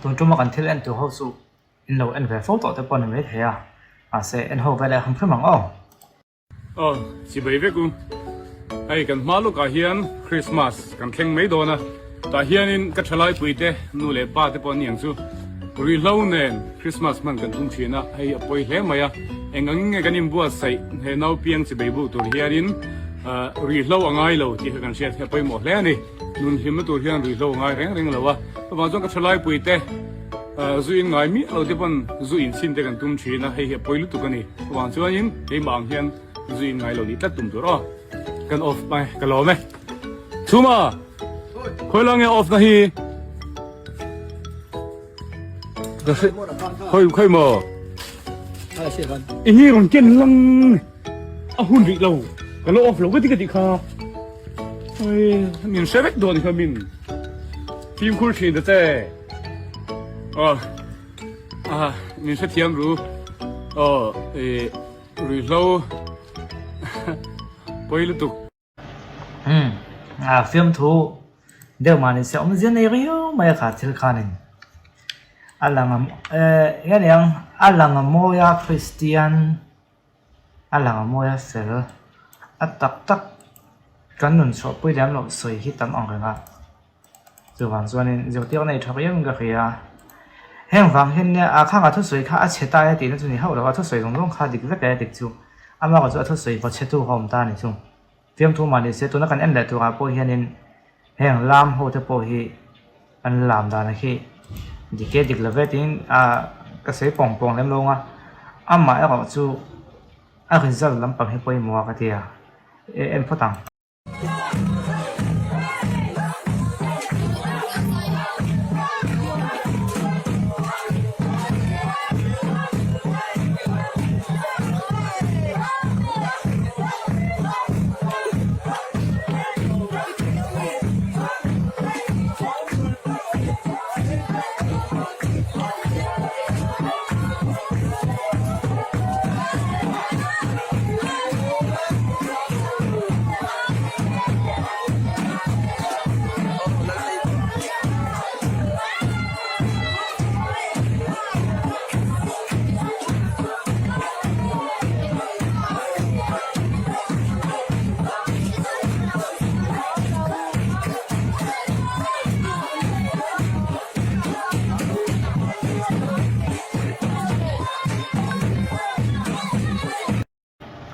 Tun tuma kan thil en tur ho chu in lo en ve fo tawh te pawh a ni maithei a, mahse en ho veleh hrim hrim ang aw. Aw, chibai vek u. Hei kan hma lawkah hian Christmas kan thleng mai dawn a, tah hianin ka thalaipui te, nu leh pa te pawh an ni ang chu. Ruihhlo nen Christmas hman kan tum thin a, hei a pawi hle mai a. Eng angin nge kan inbuatsaih he naupiang chibai buk tur hianin ruihhlo a ngai lo tih kha kan hriat hi a pawimawh hle a ni. Nun hlimna tur hian ruihhlo a ngai reng reng lo a, chuvang chuan ka thalaipui te, Zu in ngai miah lo te pawn zu in chhin te kan tum thin a, hei hi a pawi lutuk a ni. Chuvang chuanin keimah ang hian zu in ngai lo nih tlat tum tur aw. Kan off mai, ka lawm e. Chhuma! Khawi la nge off na hi? Ka hre, khawi khawi maw? I hi rawn ken lang a hun rih lo, ka lo off lo ka ti ka tih kha. Oi, min hre vek dawn kha min fimkhur thin ta che. Aw ah min hrethiam ru aw ih ruihhlo pawi lutuk. Umm a fiamthu deuh mah ni se awmzia nei riau mai a kha thil khanin a lang a eh eng a niang a lang a mawi a Kristian a lang a mawi a fel a tak tak kan nun chhuahpui lem loh sawi hi tam ang reng a. Chuvang chuanin zirtir nei tha riau in ka hria a, heng vang hian nia a khanga thusawi kha a chhe ta e tihna chu ni hauh lo a, thusawi zawng zawng kha dik vek e dik chu amaherawh chu a thusawi vaw chhe tu kha awm ta a ni chu. Fiamthu mah ni se tuna kan en leh turah pawh hianin heng lam ho te pawh hi an lam dan khi dik e dik lo ve tiin ah ka sawi pawng pawng lem lo ang a, amaherawh chu a result lampang hi pawimawh a ka ti a, en phawt ang.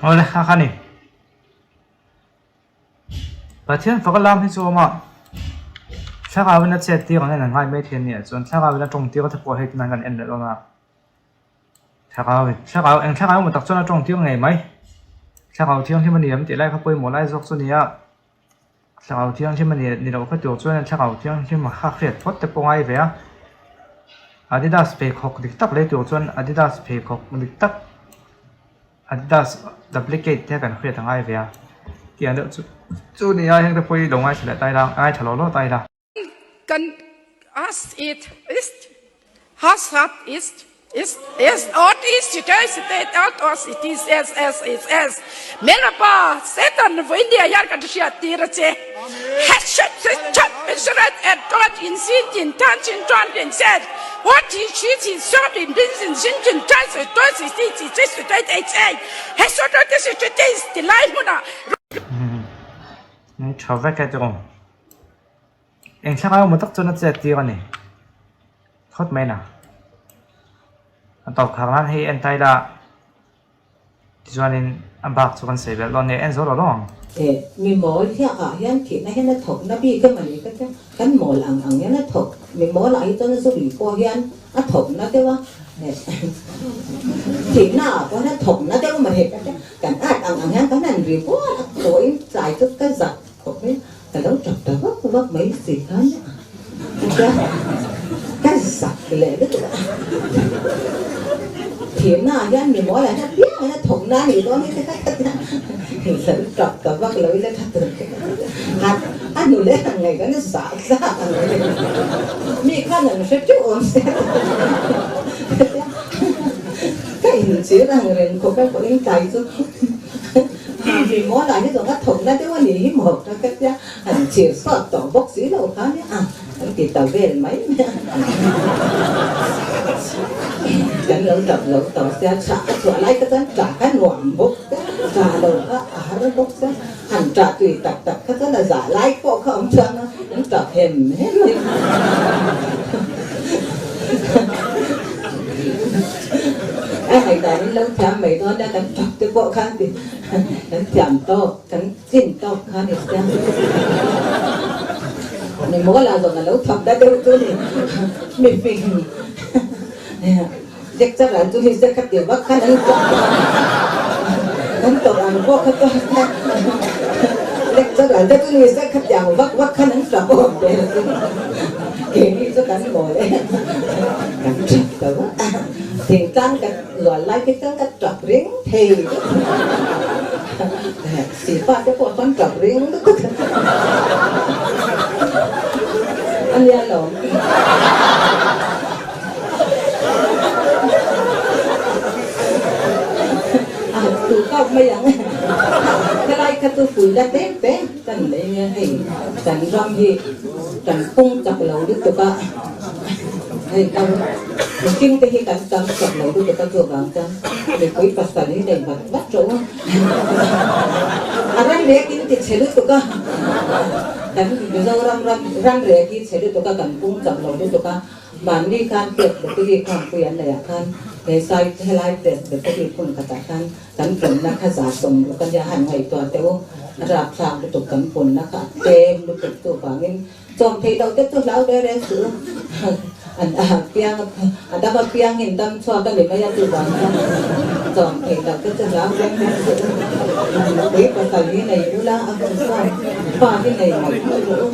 Awle kha kha ni. Pathian faka lam hi chu awm a, thlarau in a chet tir ang en an ngai mai thei a nia chuan thlarau in a tawng tir te pawh hei tunah hian kan en leh dawn a, thlarau in thlarau eng thlarau emaw tak chuan a tawng tir ngei mai, thlarau thianghlim a ni em tih lai kha pawimawh lai zawk chu a ni a, thlarau thianghlim a ni ni loh kha tur chuan thlarau thianghlim a kha hriat phawt te pawh a ngai ve a, adidas pheikhawk dik tak lei tur chuan adidas pheikhawk dik tak. Adidas duplicate te kan hriat a ngai ve a, tiang deuh chu chu ni a heng te pawh hi lo ngaithla leh ta ila ngaithla lo lo ta ila. Kan as it ist has hat ist ist ist ot is it is it ot os it is es es is es Melapa Satan vawinia hian kan hriat tir a che Tha vek e tiraw. Eng thla ngai awm tak chuan a chet tir a ni. Phawt mai na. A tawp khar nan hei en ta ila. Tichuanin a bak chu kan sawi belh dawn nia, en zo lo lo ang. E, mi mawl hiah ah hian thihna hian a thawk na bik em a ni ka tia, kan mawl ang ang hian a thawk, mi mawl ah hi chuan a zu lui pawh hian a thawk na deuh a, e, thihna ah pawh hian a thawk na deuh em a ni ka tia, kan at ang ang hian kan han ri bual a, pawhin tlai chu ka zak khawp mai a, ka lo tap ta vak vak mai si khan a, ka tia, ka zak leh lutuk a. Thihna ah hian mi mawl ah hian piang in a thawk na a nih dawn hi te kha ka tia lo tap ta vak lo ila tha tur te kha han a hnu leh han ngaih chuan a zah tlak ang mai mi khan an hre teuh awm se ka tia ka inchhir ang reng khawp a pawhin tlai chu mi mawl ah hi zawng a thawk na deuh a nih hi maw ka tia han chhir sawt tawh bawk si lo kha nia an ti ta vel mai mai a. Kan lo tap lo tawh sia, chah a chhuah lai kha chuan tah kha nuam bawk sia, tah lo kha a har bawk sia, han tah tui tak tak kha chuan a zah lai pawh kha awm chuang a, an tap hem hem mai. A ngaihdan in lo thiam mai dawn nia, kan tap te pawh khan ti kan thiam tawk, kan chin tawk kha ni sia. Ni mawl ah zawng a lo thap ta deuh chu ni, mi fing. Lecture an chu hi se kha ti vak khan an tawp an tawp ang pawh kha chuan lecture an te chu ni se kha ti ang vak vak khan an tap awm ve chu keini chu kan mawl e kan tap ta vak a thingtlang kan luan lai khi chuan ka tap ring thei sipa te pawh chuan tap ring lutuk a nia lawm. A tu kap mai ang helai kha chu pui la tep tep kan nei nge hei kan ram hi kan pung chak lo lutuk a hei kan mihring te hi kan tam chak lo lutuk a chuvang chuan mipui pasal hi nei vat vat rawh u a ram rek in ti chhe lutuk a kan Mizoram ram ram rek hi chhe lutuk a kan pung chak lo lutuk a. Mahni khan test battery khangpui an neih ah khan he sai helai test battery phun khatah khan kan punna kha za sawm ruk a nia han ngaihtuah teh u a rapthlak lutuk kan punna kha a tlem lutuk chu vangin chawm theih loh te chu hlau reng reng suh u an piang a dam apiangin dam chhuak a ni mai a chuvang chuan chawm theih loh te chu hlau reng reng suh u nupui pasal hi nei ula a hun chuan fa hi nei mawlh mawlh rawh u.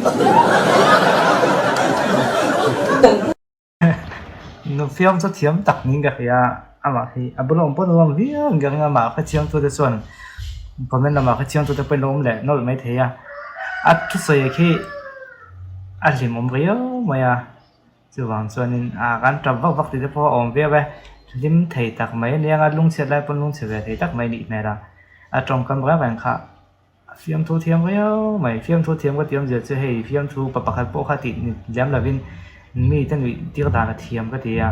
Nufiam chu thiam tak niin ka hria amah hi a bula awm pawh nuam viau ang ka ring a amah hrechiang tute chuan comment lamah hrechiang tute pawhin lo awm leh nawlh mai thei a a thusawi khi a hlimawm riau mai a. Chuvang chuanin ah kan tap vak vak tih te pawh a awm viau e, hlim thei tak mai ania nga lungchhiat lai pawn lungchhe ve thei tak mai nih hmel a, a tawngkam reng reng kha a fiamthu thiam riau mai, fiamthu thiam ka tih awmzia chu hei fiamthu pa pakhat pawh kha tih ni lem lovin mite nuih tir dan a thiam ka ti a,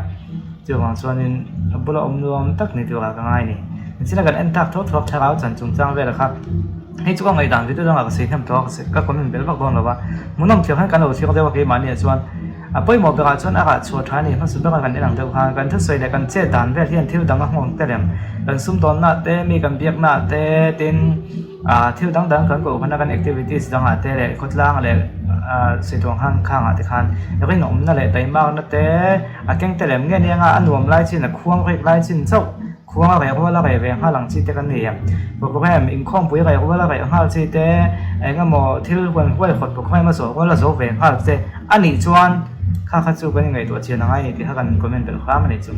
chuvang chuanin a bula awm nuam tak ni turah ka ngai a ni. Nichina kan en tak thuak thuak thlarau chan chungchang velah kha hei chu ka ngaihdan video dangah ka sawi hnem tawh a, ka comment belh vak dawn lo va, hmuhnawm thiam khan kan lo thlir deuh a keimahniah chuan. A pawimawh berah chuan a rah chhuah tha a ni. Hmasa bera kan en ang deuh khan kan thusawi leh kan chet dan vel hian thil dang a nghawng tel em? Kan sumdawnna te, mi kan biakna te, tin ah thil dang dang kan kohhran a kan activities dangah te leh khawtlang leh ah saituang han khangah te khan rinawmna leh taimakna te a keng tel em nge nia a nuam lai chin a khuang rek lai chin chauh. Khuang a reh rual a reh ve nghal ang chi te kan nei a, programme inkhawmpui reh rual a reh nghal chi te, eng emaw thil huan huai hawt programme a zawh rual a zo ve nghal che a nih chuan kha kha chu kan ingaihtuah chian a ngai a ni tih kha kan comment belh hram a ni chu.